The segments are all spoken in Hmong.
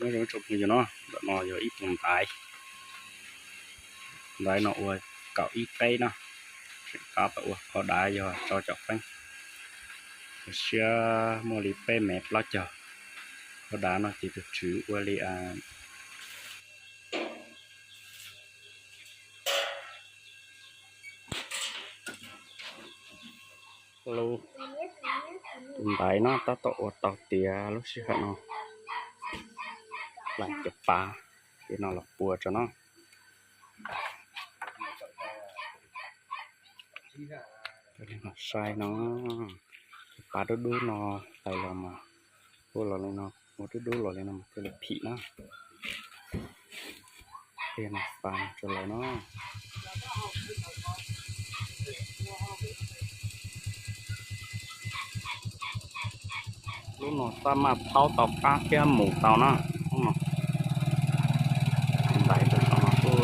Nyob zoo tsoom phooj ywg no, ntawm no yog ib tug ntaiv, ntaiv no ua kaum ib peb no, tseem tab tom ua qhov dav yog rau cov feeb. Ua siab muaj li peb mev plaub caug. Qhov dav no ces tus tswv ua li lub, tus ntaiv no tab tom ua tau tiav lub sij hawm no, lam cov pav, ces no los pua tso no. Saib no, cov pav dub dub no hlais los mas ua los li no, ua dub dub los li no mas thiaj li phim na. Tiag no, fa tso lawm no. Lub no tab maj thaub tau qab thiab mus tau na. Lub no, ntaiv tus no kuj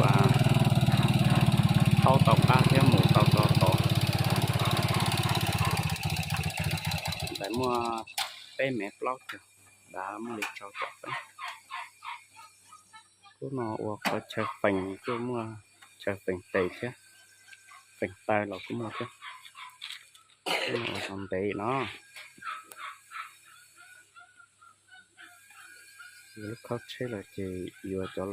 thaub tau qab thiab mus tau txog tod. Ntaiv muaj peb mev plaub caug, dav muaj li rau caum feeb. Lub no ua qhov chaw feem, kuj muaj chaw feem tes thiab, feem taw los kuj muaj thiab. Lub no ua zoo ntev no. Yuav lub khaub tsheb lawm ces yuav cov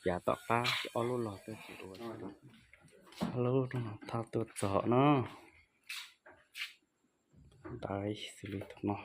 yav tom qab ob lub los tuaj ces ua. Lub no thauj tuaj txog no, ntaiv xws li tus no.